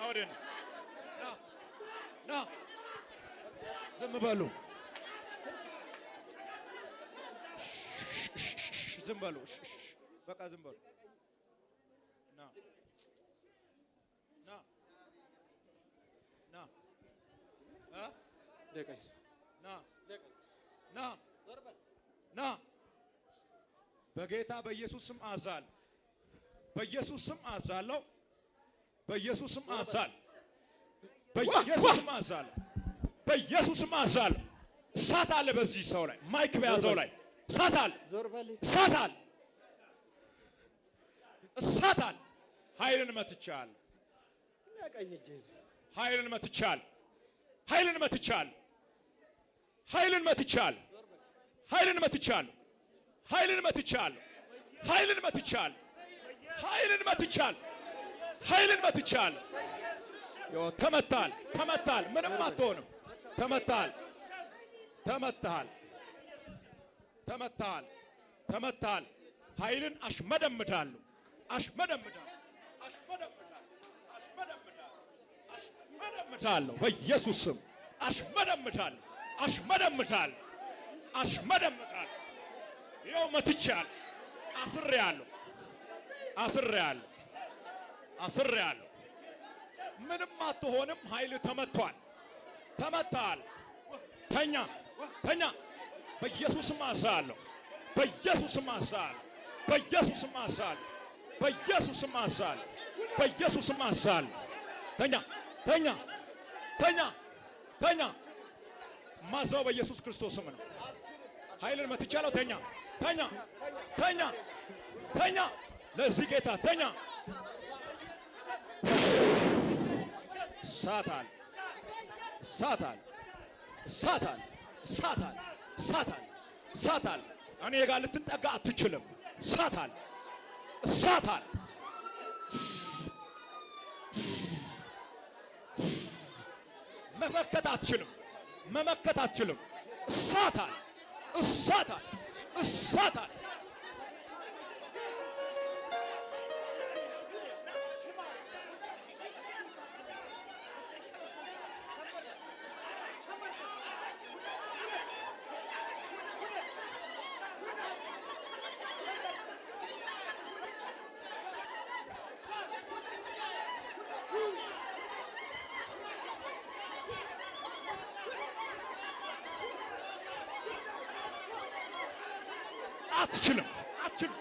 ወደ እኔ ና ና። ዝም በሉ፣ ዝም በሉ፣ በቃ ዝም በሉ። ና ና ና እ ና ና ና። በጌታ በኢየሱስ ስም አዛል፣ በኢየሱስ ስም አዛለሁ፣ በኢየሱስ ስም አዛል፣ በኢየሱስ ስም አዛል፣ በኢየሱስ ስም አዛል። እሳት አለ በዚህ ሰው ላይ፣ ማይክ በያዘው ላይ እሳት አለ፣ እሳት አለ፣ እሳት አለ። ኃይልን መትቻለሁ፣ ኃይልን መትቻለሁ፣ ኃይልን መትቻለሁ፣ ኃይልን መትቻለሁ፣ ኃይልን መትቻለሁ፣ ኃይልን መትቻለሁ፣ ኃይልን መትቻለሁ፣ ኃይልን መትቻለሁ፣ ኃይልን መትቻለሁ። ተመታል፣ ተመታል። ምንም አትሆንም። ተመታል፣ ተመታል፣ ተመታል፣ ተመታል። ኃይልን አሽመደምዳለሁ፣ አሽመደምዳለሁ፣ አሽመደምዳለሁ፣ አሽመደምዳለሁ፣ አሽመደምዳለሁ። በኢየሱስ ስም አሽመደምዳለሁ፣ አሽመደምዳለሁ፣ አሽመደምዳለሁ። ይኸው መትቻለሁ፣ አስሬያለሁ፣ አስሬያለሁ፣ አስሬያለሁ። ምንም አትሆንም። ኃይል ተመቷል፣ ተመታል። ተኛ፣ ተኛ። በኢየሱስም አዛለሁ፣ በኢየሱስም አዛለሁ፣ በኢየሱስም አዛለሁ፣ በኢየሱስም አዛለሁ፣ በኢየሱስም አዛለሁ። ተኛ፣ ተኛ፣ ተኛ፣ ተኛ። ማዛው በኢየሱስ ክርስቶስ ስም ነው። ኃይልን መትቻለሁ። ተኛ፣ ተኛ፣ ተኛ፣ ተኛ። ለዚህ ጌታ ተኛ። እሳት አለ፣ እሳት አለ፣ እሳት አለ፣ እሳት አለ፣ እሳት አለ፣ እሳት አለ። እኔ ጋር ልትጠጋ አትችልም። እሳት አለ፣ እሳት አለ። መመከት አትችልም፣ መመከት አትችልም። እሳት አለ፣ እሳት አለ፣ እሳት አለ። አትችልም፣ አትችልም።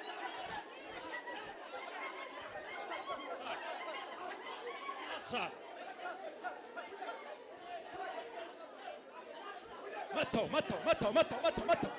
እሳት መተው፣ መተው፣ መተው፣ መተው፣ መተው፣ መተው።